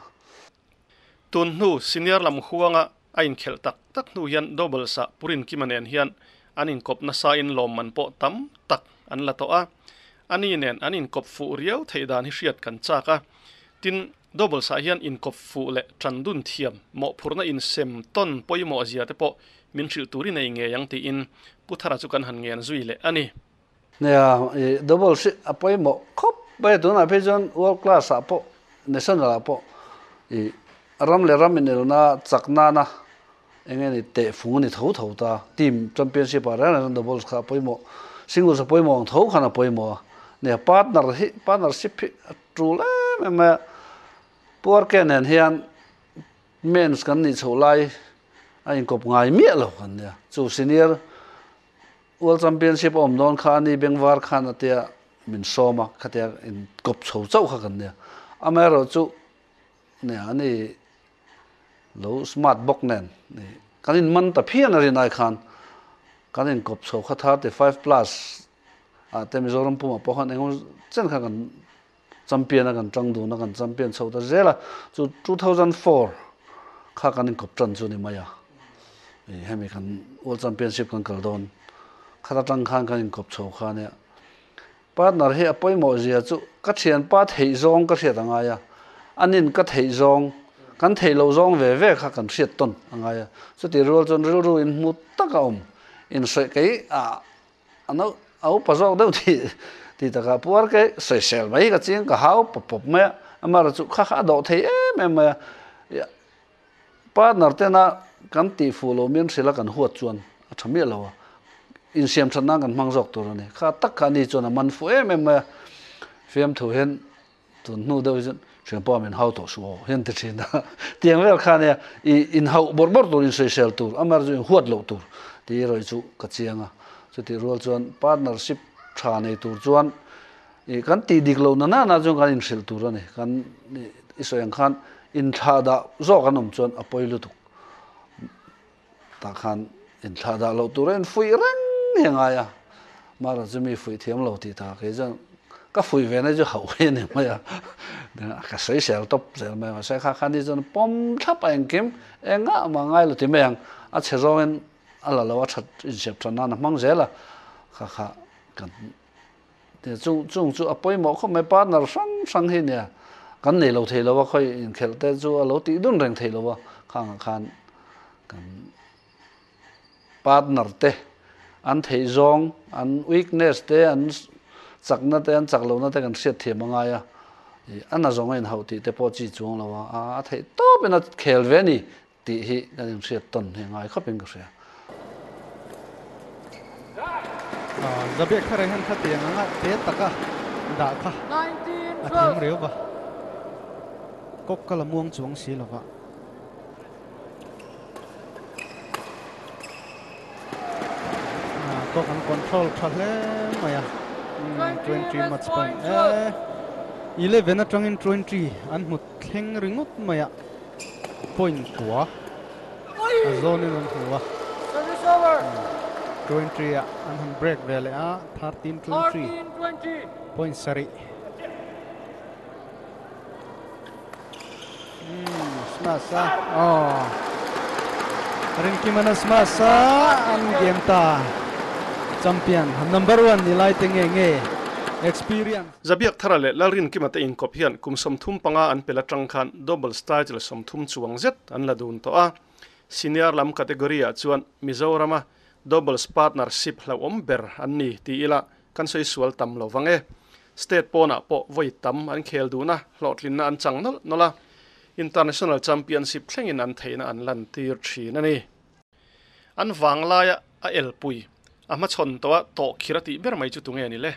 Tun hnu senior lam huanga a inkhelh tak tak hnu hian doubles ah Purin Kima nen hian an inkawp nasa in lawmman pawh tam tak an la tawh a. Ani nen an inkawp fuh riau theih dan hi hriat kan chak a. Tin, doubles ah hian inkawp fuh leh tan dun thiam mawhphurhna insem tawn pawimawh zia te pawh min hrilh turin ei ngei ang tiin Pu Thara chu kan han ngen zui leh a ni. Nia, i doubles hi a pawimawh khawp mai a, tunah phei chuan world class ah pawh national ah pawh i ram leh ram inelna chak nana eng nge ni teh fung a ni tho tho ta, team championship ah reng reng doubles kha a pawimawh, singles a pawimawh ang tho khan a pawimawh a, nia partner hi partnership hi a tul em em mai a, Pu RK nen hian mens kan nih chhoh lai a inkawp ngai miah lo kan nia, chu senior World Championship a awm dawn kha a ni Bengvar khan a tia min sawm a, khatia in kawp chho chauh kha kan nia. Amaherawh chu nia a ni lo smart bawk nen kan in man ta phian a rinai khan kan in kawp chho kha 35 plus ah te Mizoram pumah pawh khan engemaw chen kha kan champion a kan tang dun a kan champion chho ta zel a chu 2004 kha kan inkawp tan chu ni mai a hemi kan world championship kan kal dawn Khata tang khan kan inkawp chho kha nia. Partner hi a pawimawh zia chu ka thianpa theih zawng ka hriat a ngai a, anin ka theih zawng, kan theih loh zawng ve ve kha kan hriat tawn a ngai a. Chutih rual chuan rilru in hmu tak a awm, insawi kei a a upa zawk deuh tih tih takah puar kei sawisel mai ka ching ka hau pawp pawp mai a, amaherawhchu kha kha a dawh thei em em mai a. Partner tena kan tih fuh lo mian hrila kan huat chuan a tha miah lo a, insiam that nan kan hmang zawk tur a ni. Kha tak kha ani chuan a man fuh em em mai a, fiamthu hian tun hnu deuh hi chuan thian pawh min hau tawh suh aw hian ti thin a. Tiang vel kha nia i inhauh bawrh bawrh tur, insawisel tur, amaherawhchu inhuat loh tur tih erawh hi chu ka chiang a. Chutih rual chuan partnership tha nei tur chuan I kan tih dik loh na nana chuan kan inhrilh tur a ni. Kan i sawi ang khan inthlah dah zawk an awm chuan a pawi lutuk. Tah khan inthlah dah loh tur a infuih reng hi a ngai a. Mara chu mi fuih thiam lo tih ta kei chuan ka fuih ve na chu hauh hi a ni mai a. Ka sawi sel tawp zel mai a. Mahse kha khan hi chuan pawm thlap a engkim engah mah ngai lo ti mai ang. A chhe zawngin a la lo a that insiam that nan a hmang zel a. Kha kha kan Chung chung chu a pawimawh khawp mai, partner hrang hrang hi nia kan nei lo thei lo a, khawi inkhelh te chu a lo tih dun reng thei lo a, khangah khan kan partner te an theih zawng, an weakness te, an chakna te, an chak lohna te kan hriat thiam a ngai a, a na zawng a inhauh tih te pawh chi chuang lo a, a theih tawpin a khel ve a ni Tih hi kan inhriat tawn hi a ngai khawpin ka hria. Zabiak thar ah hian khatiang anga te taka dah kha a thiam riau va, kawk ka la muang chuang si lo va. Kawk an control tha hle mai a, 20 match point e, 11 atangin 20 an hmu thleng ringawt mai a. Point kua a zawnin an hmu a, 23 ah an han break ve leh a, 13 23 point sarih. Smash a, oh Rinkiman a smash a, an game ta champion number 1 ni lai te nge nge experience. Zabiak Thara leh Lalrinkima te inkawp hian kum 35 an pel atang khan doubles title 30 chuang zet an la dun tawh a. Senior lam category ah chuan Mizorama doubles partnership hlauhawm ber an ni ti ila kan sawi sual tam lo vang e. State pawnah pawh vawi tam an khel dun a, hlawhtlinna an chang nawlh nawlh a, International Championship thlengin an theihna an lantir thin a ni. An vanglaia a elpui, a hmachhawn tawh a tawhkhir a tih ber mai chu tunge ni le?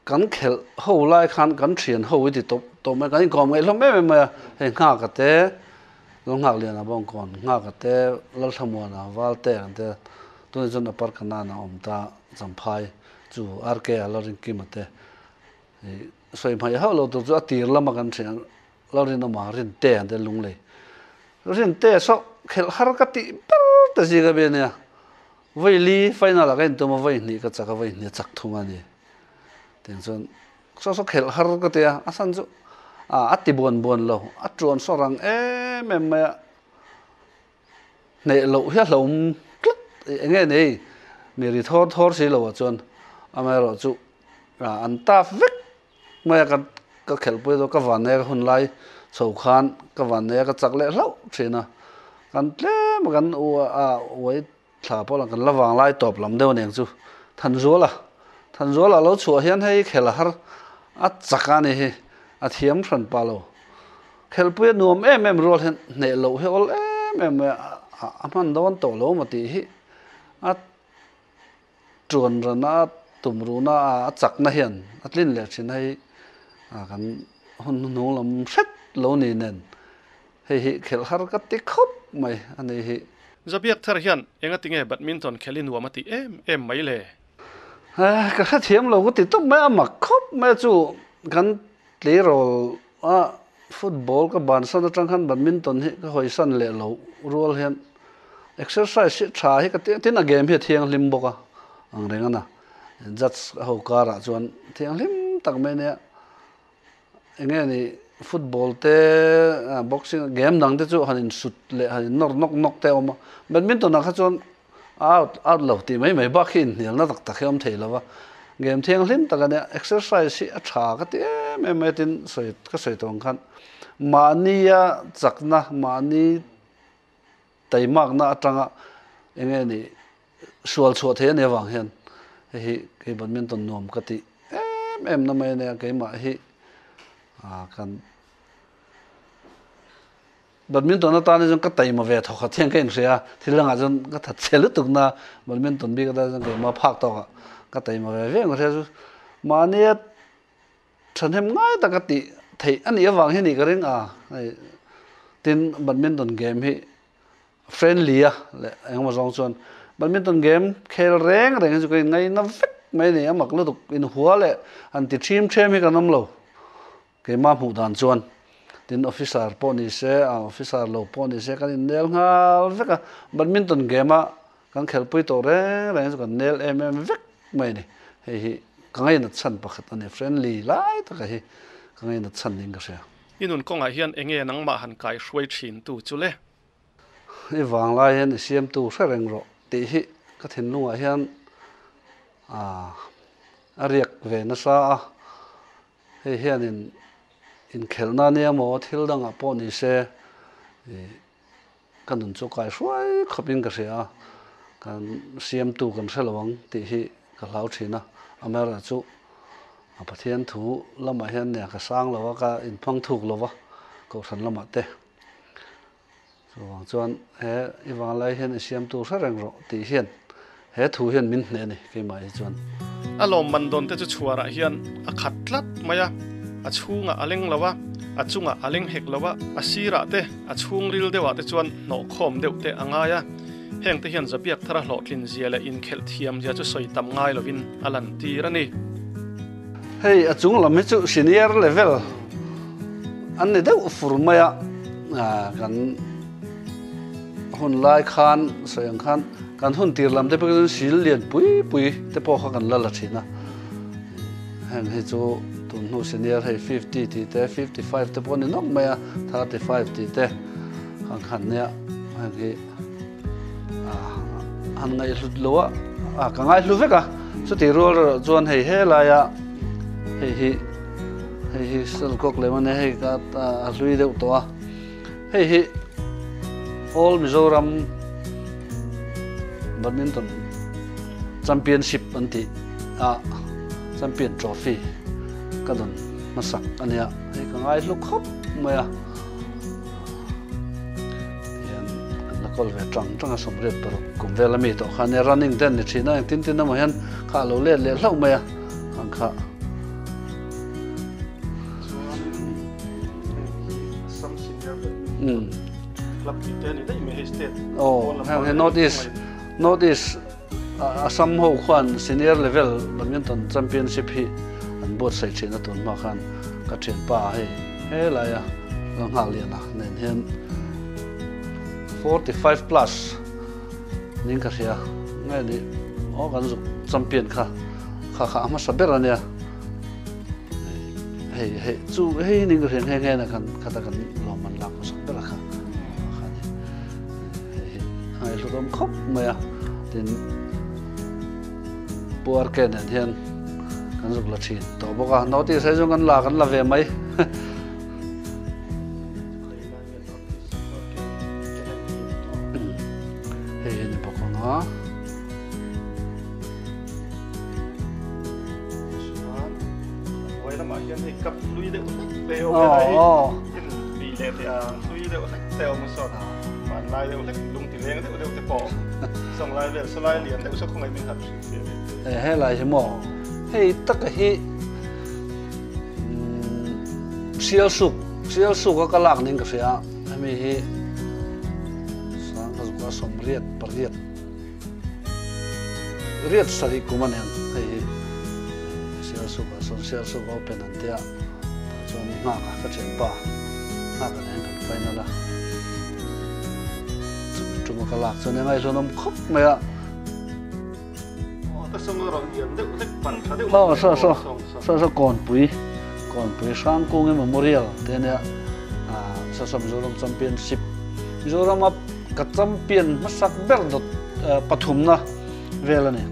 Kan khelh ho lai khan kan thian ho i ti tawp tawp mai, kan inkawm ngaih hlawm em em mai a, hei Nghaka te, Lalnghakliana Bawngkawn, Nghaka te, Lalthlamuana, Valte ang te, tunah chuan Upper Kanan a awm ta, Champhai chu RK a Lalrinkima te, i sawi hmaih hauh lo tur chu a tir lama kan thian Lalrinawma Rinte an te lunglei. Rinte saw khelh har ka tih ber ta zing a mi ania. Vawi li final ah ka intum a, vawi hnih ka chak a, vawi hnih a chak thung a ni. Tiang chuan saw saw khelh har ka ti a, a chhan chu a ti buan buan lo, a tuan saw rang em em mai a, hneh loh hi a hlauhawm tlat eng nge nei mi ri thawr thawr si lo ah chuan amaherawhchu an tough vek Mai a ka khelhpui dawn ka van nei a hun lai chho khan ka van nei a ka chak leh hlauh thin a, kan tlem a kan u a uai thla pawh lang kan la vang lai tawp lam deuh aniang chu Thanzuala Thanzuala lo chhuah hian hei khel a har a chak a ni hi a thiam hran pah lo khelhpui a nuam em em rual hian hneh loh hi awl em em mai a a hman dawn tawh lo maw tih hi a Tuan rana tumruhna a chakna hian a tlin leh thin hei kan hun hnuhnung lam hret lo ni nen hei hi khelh har ka ti khawp mai a ni hi. Zabiak thar hian engati nge badminton khelh i nuam a tih em em mai le? Ka hrethiam lo ka ti tawp mai a mak khawp mai a chu kan tleirawl a football ka bansan atang khan badminton hi ka hawisan leh lo rual hian Exercise hi tha hi ka ti a, tin a game hi a thianghlim bawk a ang reng a na. Judge a ho karah chuan thianghlim tak mai ania. Enge ni football te boxing game dang te chu han in sut leh han in nawr nawk nawk te a awm a. Badminton ah kha chuan Out out lo tih mai mai bak hi inhnialna tak tak hi a awm thei lo va, game thianghlim tak a nia, exercise hi a tha ka ti em em mai a tin sawi ka sawi tawh ang khan mahnia chakna mahni taimakna atanga eng nge ni sual chhuah thei a nih avang hian hei hi kei badminton nuam ka tih em em na mai a nia keimah hi ah kan Badminton atan hi chuan ka taima ve thawk khat hian ka inhria a, thil dangah chuan ka that chhe lutuk na badminton bik atan chuan keimah phak tawkah ka taima ve viau ka hria chu mahnia thahnem ngai taka tih theih a nih avang hi nih ka ring a, hei tin badminton game hi friendly a leh engemaw zawng chuan badminton game khel reng reng hi chu ka inngaina vek mai a ni, a mak lutuk inhua leh han ti thim them hi kan awm lo. Keimah hmuh dan chuan tin officer pawh ni se, a officer lo pawh ni se kan innel nghal vek a, badminton game a kan khelpui tawh reng reng chu kan nel em em vek mai a ni. Hei hi ka ngainat chhan pakhat a ni, friendly lai taka hi ka ngainat chhan niin ka hria. I nun kawngah hian enge nangmah han kai hruai thin tu chu le? I vang lai hian i siamtu hre reng rawh tih hi ka thinlungah hian a riak ve nasa a. Hei hianin inkhelhna nia maw thil dangah pawh ni se ih ka nun chu kai hruai khawpin ka hria a, kan siamtu kan hre lo ang tih hi ka hlau thin a, amaherawhchu chu a Pathian thu lamah hian nia ka sang lo a, ka inphang thuk lo va kohhran lamah te. Chuvang chuan he i vanglai hian i siamtu hre reng rawh tih hian he thu hian min hneh a ni keimah hi chuan. A lawmman dawn te chu chhuarah hian a khat tlat mai a, a chhungah a leng lo a, a chungah a leng hek lo a, a sirah te, a chhungril deuhah te chuan hnawhkhawm deuh te a ngai a. Heng te hian zabiak thara hlawhtlin zia leh inkhelh thiam zia chu sawi tam ngai lovin a lantir a ni. Hei a chung lam hi chu senior level an ni deuh fur mai a, kan hun lai khan sawi ang khan kan hun tir lam te pawh chuan sil lian pui pui te pawh kha kan la la thin a. Heng hi chu tun hnu senior hei 50 tih te 55 te pawh a ni nawk mai a, 35 tih te khan khan nia heng hi. Han ngaihhlut lo a, a ka ngaihlu vek a, chutih rual erawh chuan hei helaia hei hi hei hi sawlkawk lem a nia hei ka a hlui deuh tawh a, hei hi All Mizoram Badminton Championship an tih a Champion Trophy ka dawn hmasak a nia, hei ka ngaihlu khawp mai a. Hian an la kawl ve tang tang a sawmriat paruk kum vel ami tawh kha nia running te an ni thin a engtin tin emaw hian kha a lo let leh hlauh mai a ang kha. Aw heng hi north east north east Assam ho khuan senior level badminton championship hi an buatsaih thin a tun hma khan ka thianpa hei helaia la nghak lian a nen hian 45 plus ning ka hria nge ni aw kan zuk champion kha kha kha a hmasa ber ania hei hei chu hei ning ka hria nghe nghe na kan khata kan lawmman lak hmasak ber a kha kha ni. Hei hi a ngaihhlutawm khawp mai a, tin Pu RK nen hian kan zuk la thin tawh bawk a, notice hi chu kan la kan la ve mai. Hei hi ni bawk ang a. He lai hi maw hei taka hi sial suk sial suk a ka lak ning ka hria hemi hi sang ka zuk a sawmriat pariat Riat sarih kum a nen hei hi Sialsuka sawn Sialsuka Open an tia tah chuan nghaka ka thianpa nghaka nen kan final a chumi tuma ka lak chuan eng aihluan awm khawp mai a. Aw saw saw saw saw Kawnpui Kawnpui Hrangkungi Memorial te ania saw saw Mizoram Championship Mizorama ka champion hmasak ber dawt. pathumna vel a ni.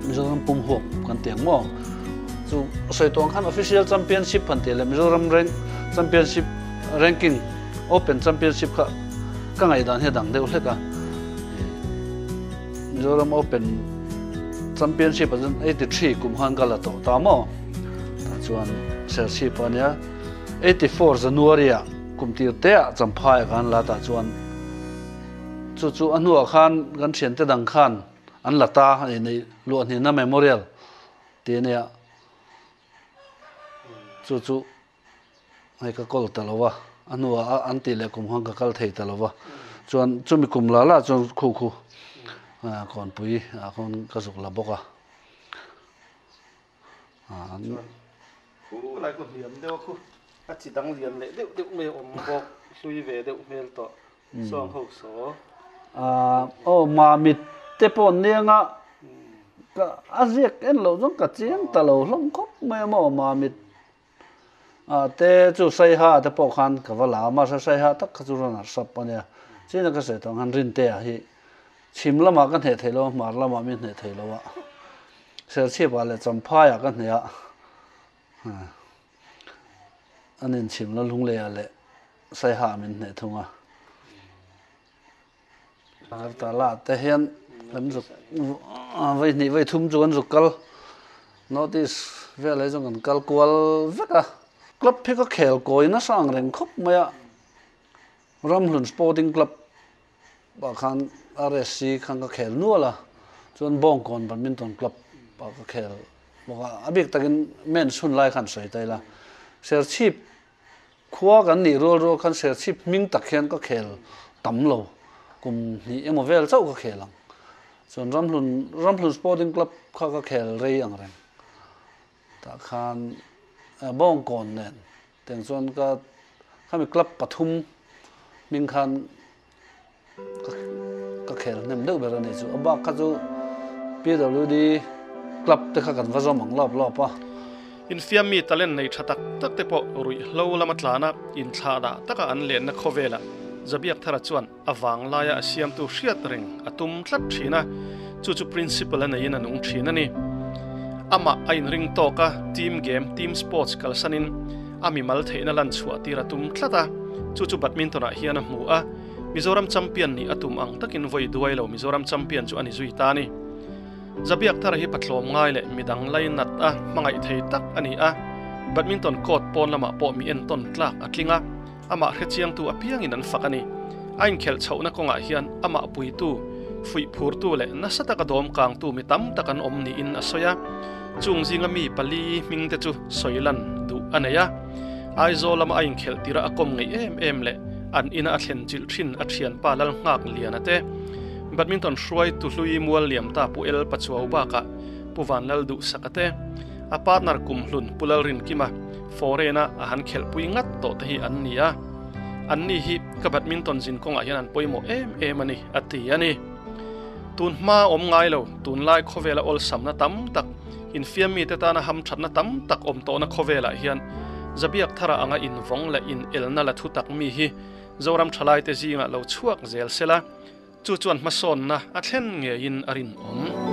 Mizoram pum huap kan ti ang maw? Chu sawi tawh ang khan official championship han tih leh Mizoram rank championship ranking open championship kha ka ngaihdan hi a dang deuh hlek a. Mizoram open championship ah chuan 83 kum khan ka la tawh ta maw? Tah chuan Serchhip a nia 84 January ah kum tir te ah Champhai ah khan la tah chuan Chu chu a hnuah khan kan thiante dang khan an la ta a ni nei Luahnihna Memorial tih a nia. Chu chu hei ka kawl ta lo va, a hnuah an tih leh kum khan ka kal thei ta lo va. Chuan chumi kum la la chuan khu khu Kawnpui ah khawn ka zuk la bawk a. Chuan khu lai khu hniam deuh a khu a chi dang lian leh deuh deuh mai a awm bawk hlui ve deuh hmel tawh. Sawng ho saw. Aw Mamit te pawh nianga ka a ziak en loh chuan ka chiang ta lo hlawm khawp mai a maw Mamit te chu Saiha te pawh khan ka va la a mahse Saiha tak kha chu rawn harh sap a nia china ka sawi tawh ang khan Rintea hi chhim lamah ka hneh thei lo a hmar lamah min hneh thei lo a Serchhipah leh Champhaiah ka hneh a an inchhim la Lungleiah leh Saiha min hneh thung a. Agartala te hian kan zuk vai hnih vai thum chu kan zuk kal North East vel hi chuan kan kal kual vek a. Club hi ka khel kawi nasa ang reng khawp mai a, Ramhlun Sporting Club ah khan RSC khan ka khel nual a, chuan Bawngkawn Badminton Club ah ka khel bawk a, a bik takin men's hun lai khan sawi ta ila Serchhip Khua kan nih rual rual khan Serchhip hming tak hian ka khel tam lo, kum hnih emaw vel chauh ka khel ang. Chuan Ramhlun Ramhlun Sporting Club kha ka khel rei ang reng. Tah khan Bawngkawn nen tiang chuan ka khami club pathum hming khan ka khel hnem deuh ber a ni chu. A bak kha chu PWD club te kha kan va zawm ang lawp lawp a. Infiammi talent nei tha tak tak te pawh ruihhlo lama tlana inthlah dah taka an lenna khawvelah Zabiak Thara chuan a vanglaia a siamtu hriat reng a tum tlat thin a, chu chu principle a neiin a nung thin a ni. Amah a inring tawk a, team game, team sports kalsanin a mimal theihna lan chhuah tir a tum tlat a, chu chu badminton ah hian a hmu a, Mizoram champion nih a tum ang takin vawi duai lo Mizoram champion chu a ni zui ta a ni. Zabiak Thara hi patlawm ngai leh midang lainat a hmangaih thei tak a ni a, badminton court pawn lamah pawh mi entawn tlak a tling a, amah hrechiangtu apiangin an fak a ni. A inkhelh chhohna kawngah hian amah puitu, fuih phurtu leh nasa taka dawm kangtu mi tam tak an awm niin a sawi a, chung zinga mi pali hmingte chu sawi lan duh a nei a. Aizawl lama a inkhelh tirh a kawm ngeih em em leh an ina a thlen chilh thin a thianpa Lal Nghak Liana te, Badminton hruaitu hlui mual liam ta Pu El Pachuau bakah Pu Van Lal Duhsaka te, a partner kum hlun Pu Lal Rinkima foreign-a a han khelhpui ngat tawh te hi an ni a. Anni hi ka badminton zin kawngah hian an pawimawh em em a ni, a ti a ni. Tun hma awm ngai lo, tunlai khawvela awlsamna tam tak, Infiammite tana hamthatna tam tak awm tawhna khawvelah hian Zabiak Thara anga invawng leh inelna la thu tak mi hi Zoram thalaite zingah lo chhuak zel sela, chu chuan hmasawnna a thlen ngeiin a rinawm.